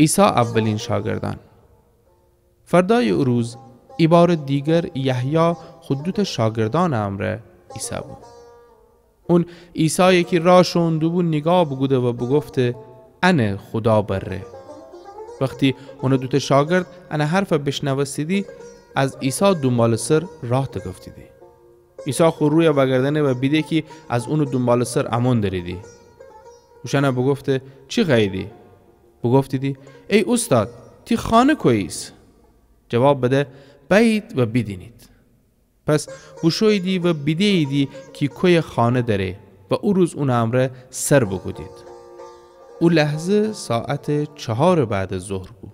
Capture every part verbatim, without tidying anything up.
عیسی اولین شاگردأن. فردأیٚ او روز، ایبارٚ دیگر یحیی خو دوتأ شاگردأنٚ امرأ ایسه‌بو. اون عیسای کی راه شوئون دوبو نیگاه بوکوده و بوگفته: انه خودا بره. وختی اونٚ دوتأ شاگرد انٚ حرف بیشنوستیدی، از عیسی دونبالٚ سر راه تکفتیدی. عیسی خو روی وأگردأنه و بیده کی از اونٚ دونبالٚ سر امون دریدی. اوشأن بوگفته: چی خوأییدی؟ بوگفتیدی: ای اوستاد، تی خانه کوییس؟ جواب بده: بأیید و بیدینید. پس بوشوییدی و بیده‌ییدی کی کویه خانه دأره و او روز اونٚ امرأ سر بوکودید. او لحظه ساعتٚ چهارٚ بعد از ظهر بو.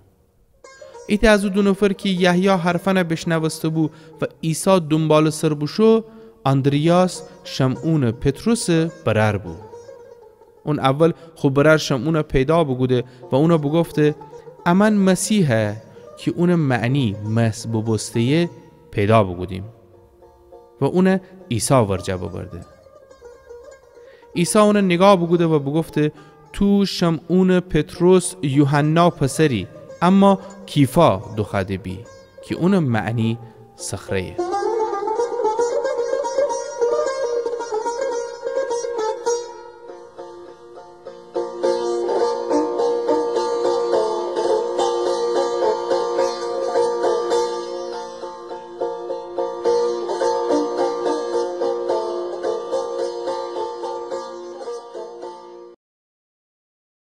ایتأ از او دو نفر کی یحیی حرفأن بیشنوسته‌بو و عیسی دونبالٚ سر بوشو، آندریاس، شمعونٚ پطرسٚ برأر بو. اون اول خو برأر شمعون پیدا بوکوده و اون بوگفته: امأن مسیحٚ کی اونٚ معنی مسح بوبوسته‌یه پیدا بوکودیم. و اون عیسی ورجه ببرده. عیسی اون نیگاه بوکوده و بوگفته: تو شمعونٚ پطرس یوحنا پسری، اما کیفا دوخوأده بی، کی اونٚ معنی صخره‌یه.